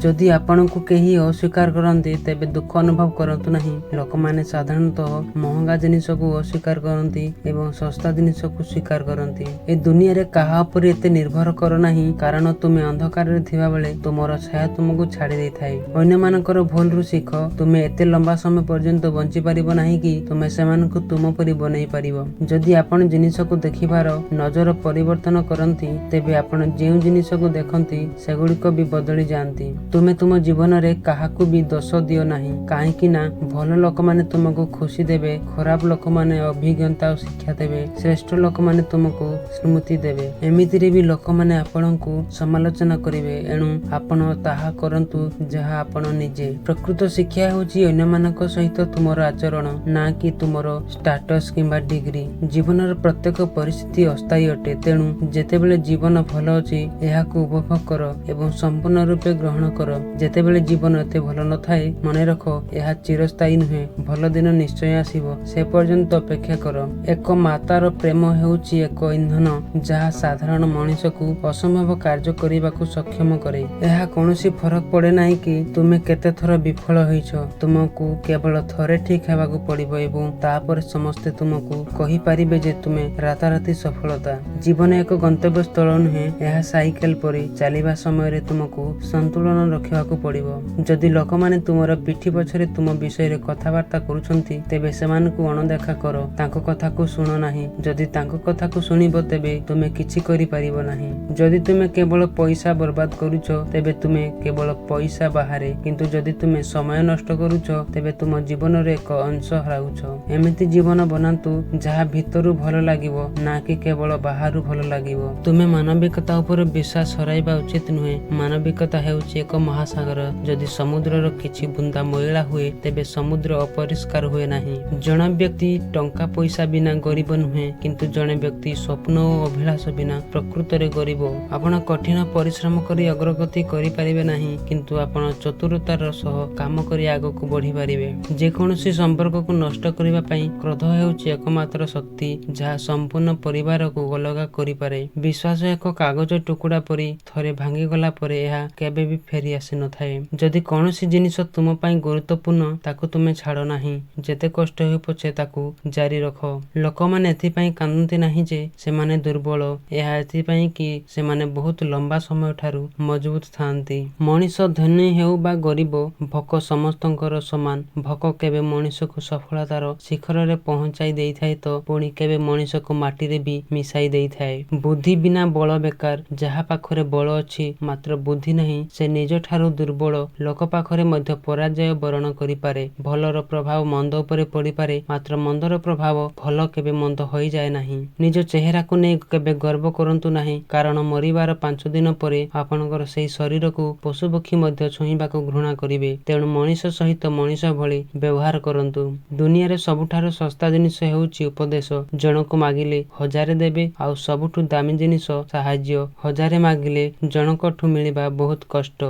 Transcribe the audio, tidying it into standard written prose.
ଯଦି ଆପଣଙ୍କୁ କେହି ଅସ୍ୱୀକାର କରନ୍ତି, ତେବେ ଦୁଃଖ ଅନୁଭବ କରନ୍ତୁ ନାହିଁ। ଲୋକମାନେ ସାଧାରଣତଃ ମହଙ୍ଗା ଜିନିଷକୁ ଅସ୍ୱୀକାର କରନ୍ତି ଏବଂ ଶସ୍ତା ଜିନିଷକୁ ସ୍ୱୀକାର କରନ୍ତି। ଏ ଦୁନିଆରେ କାହା ଉପରେ ଏତେ ନିର୍ଭର କର ନାହିଁ, କାରଣ ତୁମେ ଅନ୍ଧକାରରେ ଥିବାବେଳେ ତୁମର ଛାୟା ତୁମକୁ ଛାଡ଼ି ଦେଇଥାଏ। ଅନ୍ୟମାନଙ୍କର ଭୁଲରୁ ଶିଖ। ତୁମେ ଏତେ ଲମ୍ବା ସମୟ ପର୍ଯ୍ୟନ୍ତ ବଞ୍ଚିପାରିବ ନାହିଁ କି ତୁମେ ସେମାନଙ୍କୁ ତୁମ ପରି ବନେଇ ପାରିବ। ଯଦି ଆପଣ ଜିନିଷକୁ ଦେଖିବାର ନଜର ପରିବର୍ତ୍ତନ କରନ୍ତି, ତେବେ ଆପଣ ଯେଉଁ ଜିନିଷକୁ ଦେଖନ୍ତି ସେଗୁଡ଼ିକ ବି ବଦଳି ଯାଆନ୍ତି। ତୁମେ ତୁମ ଜୀବନରେ କାହାକୁ ବି ଦୋଷ ଦିଅ ନାହିଁ, କାହିଁକି ନା ଭଲ ଲୋକମାନେ ତୁମକୁ ଖୁସି ଦେବେ, ଖରାପ ଲୋକମାନେ ଅଭିଜ୍ଞତା ଓ ଶିକ୍ଷା ଦେବେ, ଶ୍ରେଷ୍ଠ ଲୋକମାନେ ତୁମକୁ ସ୍ମୃତି ଦେବେ। ଏମିତିରେ ବି ଲୋକମାନେ ଆପଣଙ୍କୁ ସମାଲୋଚନା କରିବେ, ଏଣୁ ଆପଣ ତାହା କରନ୍ତୁ ଯାହା ଆପଣ ନିଜେ। ପ୍ରକୃତ ଶିକ୍ଷା ହେଉଛି ଅନ୍ୟମାନଙ୍କ ସହିତ ତୁମର ଆଚରଣ, ନା କି ତୁମର ଷ୍ଟାଟସ୍ କିମ୍ବା ଡିଗ୍ରୀ। ଜୀବନର ପ୍ରତ୍ୟେକ ପରିସ୍ଥିତି ଅସ୍ଥାୟୀ ଅଟେ, ତେଣୁ ଯେତେବେଳେ ଜୀବନ ଭଲ ଅଛି ଏହାକୁ ଉପଭୋଗ କର ଏବଂ ସମ୍ପୂର୍ଣ୍ଣ ରୂପେ ଗ୍ରହଣ କର। ଯେତେବେଳେ ଜୀବନ ଏତେ ଭଲ ନଥାଏ, ମନେ ରଖ ଏହା ଚିରସ୍ଥାୟୀ ନୁହେଁ। ଭଲ ଦିନ ନିଶ୍ଚୟ ଆସିବ, ସେ ପର୍ଯ୍ୟନ୍ତ ଅପେକ୍ଷା କର। ଏକ ମାତାର ପ୍ରେମ ହେଉଛି ଏକ ଇନ୍ଧନ ଯାହା ସାଧାରଣ ମଣିଷକୁ ଅସମ୍ଭବ କାର୍ଯ୍ୟ କରିବାକୁ ସକ୍ଷମ କରେ। ଏହା କୌଣସି ଫରକ ପଡ଼େ ନାହିଁ କି ତୁମେ କେତେ ଥର ବିଫଳ ହୋଇଛ, ତୁମକୁ କେବଳ ଥରେ ଠିକ୍ ହେବାକୁ ପଡ଼ିବ ଏବଂ ତାପରେ ସମସ୍ତେ ତୁମକୁ କହିପାରିବେ ଯେ ତୁମେ ରାତାରାତି ସଫଳତା। ଜୀବନ ଏକ ଗନ୍ତବ୍ୟ ସ୍ଥଳ ନୁହେଁ, ଏହା ସାଇକେଲ ପରି ଚାଲିବା ସମୟରେ ତୁମକୁ ସନ୍ତୁଳନ ରଖିବାକୁ ପଡ଼ିବ। ଯଦି ଲୋକମାନେ ତୁମର ପିଠି ପଛରେ ତୁମ ବିଷୟରେ କଥାବାର୍ତ୍ତା କରୁଛନ୍ତି, ତେବେ ସେମାନଙ୍କୁ ଅଣଦେଖା କର, ତାଙ୍କ କଥାକୁ ଶୁଣ ନାହିଁ। ଯଦି ତାଙ୍କ କଥାକୁ ଶୁଣିବ, ତେବେ ତୁମେ କିଛି କରିପାରିବ ନାହିଁ। ଯଦି ତୁମେ କେବଳ ପଇସା ବର୍ବାଦ କରୁଛ, ତେବେ ତୁମେ କେବଳ ପଇସା ବାହାରେ, କିନ୍ତୁ ଯଦି ତୁମେ ସମୟ ନଷ୍ଟ କରୁଛ, ତେବେ ତୁମ ଜୀବନରେ ଏକ ଅଂଶ ହରାଉଛ। ଏମିତି ଜୀବନ ବନାନ୍ତୁ ଯାହା ଭିତରୁ ଭଲ ଲାଗିବ, ନା କି କେବଳ ବାହାରୁ ଭଲ ଲାଗିବ। ତୁମେ ମାନବିକତା ଉପରେ ବିଶ୍ୱାସ ହରାଇବା ଉଚିତ ନୁହେଁ। ମାନବିକତା ହେଉଛି ଏକ ମହାସାଗର। ଯଦି ସମୁଦ୍ରର କିଛି ବୁନ୍ଦା ମଇଳା ହୁଏ, ତେବେ ସମୁଦ୍ର ଅପରିଷ୍କାର ହୁଏ ନାହିଁ। ଜଣେ ବ୍ୟକ୍ତି ଟଙ୍କା ପଇସା ବିନା ଗରିବ ନୁହେଁ, କିନ୍ତୁ ଜଣେ ବ୍ୟକ୍ତି ସ୍ୱପ୍ନ ଓ ଅଭିଳାଷ ବିନା ପ୍ରକୃତରେ ଗରିବ। ଆପଣ କଠିନ ପରିଶ୍ରମ କରି ଅଗ୍ରଗତି କରିପାରିବେ ନାହିଁ, କିନ୍ତୁ ଆପଣ ଚତୁରତାର ସହ କାମ କରି ଆଗକୁ ବଢ଼ିପାରିବେ। ଯେକୌଣସି ସମ୍ପର୍କକୁ ନଷ୍ଟ କରିବା ପାଇଁ କ୍ରୋଧ ହେଉଛି ଏକମାତ୍ର ଶକ୍ତି ଯାହା ସମ୍ପୂର୍ଣ୍ଣ ପରିବାରକୁ ଅଲଗା କରିପାରେ। ବିଶ୍ୱାସ ଏକ କାଗଜ ଟୁକୁଡ଼ା ପରି, ଥରେ ଭାଙ୍ଗିଗଲା ପରେ ଏହା କେବେ ବି ଫେରି ଆସିନଥାଏ। ଯଦି କୌଣସି ଜିନିଷ ତୁମ ପାଇଁ ଗୁରୁତ୍ୱପୂର୍ଣ୍ଣ, ତାକୁ ତୁମେ ଛାଡ଼ ନାହିଁ, ଯେତେ କଷ୍ଟ ହେଉ ପଛେ ତାକୁ ଜାରି ରଖ। ଲୋକମାନେ ଏଥିପାଇଁ କାନ୍ଦନ୍ତି ନାହିଁ ଯେ ସେମାନେ ଦୁର୍ବଳ, ଏହା ଏଥିପାଇଁ କି ସେମାନେ ବହୁତ ଲମ୍ବା ସମୟ ଠାରୁ ମଜବୁତ ଥାଆନ୍ତି। ମଣିଷ ଧନୀ ହେଉ ବା ଗରିବ, ଭୋକ ସମସ୍ତଙ୍କର ସମାନ। ଭୋକ କେବେ ମଣିଷକୁ ସଫଳତାର ଶିଖରରେ ପହଞ୍ଚାଇ ଦେଇଥାଏ ତ ପୁଣି କେବେ ମଣିଷକୁ ମାଟିରେ ବି ମିଶାଇ ଦେଇଥାଏ। ବୁଦ୍ଧି ବିନା ବଳ ବେକାର। ଯାହା ପାଖରେ ବଳ ଅଛି ମାତ୍ର ବୁଦ୍ଧି ନାହିଁ, ସେ ନିଜଠାରୁ ଦୁର୍ବଳ ଲୋକ ପାଖରେ ମଧ୍ୟ ପରାଜୟ ବରଣ କରିପାରେ। ଭଲର ପ୍ରଭାବ ମନ୍ଦ ଉପରେ ପଡ଼ିପାରେ, ମାତ୍ର ମନ୍ଦର ପ୍ରଭାବ ଭଲ କେବେ ମନ୍ଦ ହୋଇଯାଏ ନାହିଁ। ନିଜ ଚେହେରାକୁ ନେଇ କେବେ ଗର୍ବ କରନ୍ତୁ ନାହିଁ, କାରଣ ମରିବାର 5 ଦିନ ପରେ ଆପଣଙ୍କର ସେହି ଶରୀରକୁ ପଶୁପକ୍ଷୀ ମଧ୍ୟ ଛୁଇଁବାକୁ ଘୃଣା କରିବେ। ତେଣୁ ମଣିଷ ସହିତ ମଣିଷ ଭଳି ବ୍ୟବହାର କରନ୍ତୁ। ଦୁନିଆରେ ସବୁଠାରୁ ଶସ୍ତା ଜିନିଷ ହେଉଛି ଉପଦେଶ। ଜଣକୁ ମାଗିଲେ 1000 ଦେବେ, ଆଉ ସବୁଠୁ ଦାମୀ ଜିନିଷ ସାହାଯ୍ୟ, 1000 ମାଗିଲେ ଜଣଙ୍କଠୁ ମିଳିବା ବହୁତ କଷ୍ଟ।